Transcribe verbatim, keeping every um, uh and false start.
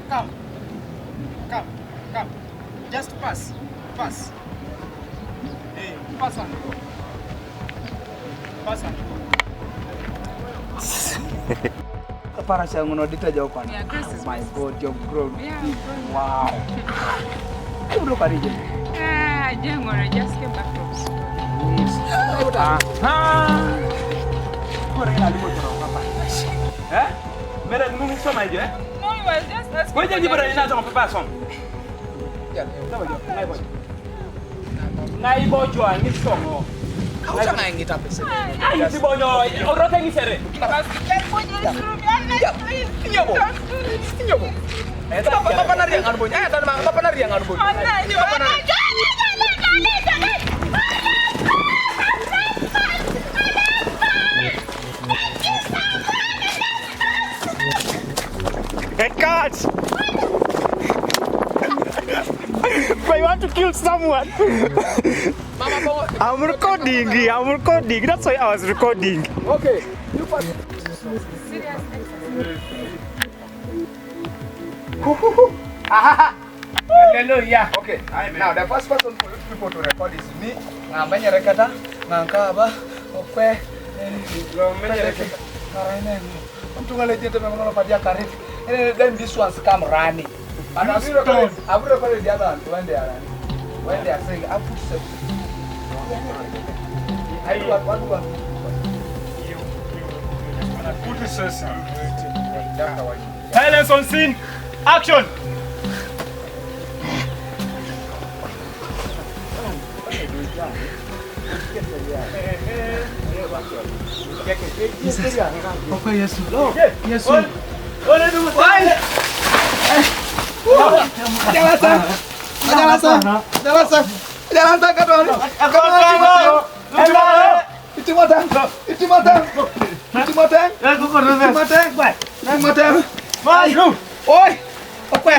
Come. Come. Come. Just pass. Pass. Hey, pass and go. Pass and go. Para siya nguno dito jaw ko na. Yeah, Grace is My God, you've grown. Yeah, I've grown. Wow. Ano ka rin? Ah, Jengoro, I just came back from school. Aha. Kore na limo toro papa. Eh? Mere nunu soma ijo, eh? No, he was just asking. Kore je for jibara direction. Ina soma papa soma. Ngai bojo ani soma. Kau jangan ngita pese. Ai si bojo, oro tengi sere. He was like, "Bojo, it's Ruby, I'm like, please, please, don't do this." Iya, bo. Iya, bo. Eh, papa, papa nari yang anu bojo. Eh, tadi papa nari yang anu bojo. Oh, no, no, no. Hey, guys! I want to kill someone. Mama, Bongo. I'm recording. I'm recording. That's why I was recording. Okay. You first. Serious exercise. Hallelujah. Okay. Amen. Now, the first person for you people to record is me. Ngamenye reketa, ngankaba, okwe. Ngamenye reketa. Amen. Mtu ngale jete mama ngalo padia karit. Eh, then these ones come running. And have you recorded, have you recorded the other one when they are running? When they are saying, "I put sex." I do what, what, what? Put sex. That's how I do. Silence on scene. Action. Yesu. Okwe Yesu. Yesu. Why? Jalasa. Jalasa. Jalasa. Jalasa katoni. Katoni. Itimota. Itimota. Itimota. Itimota. Itimota. Oi. Okwe.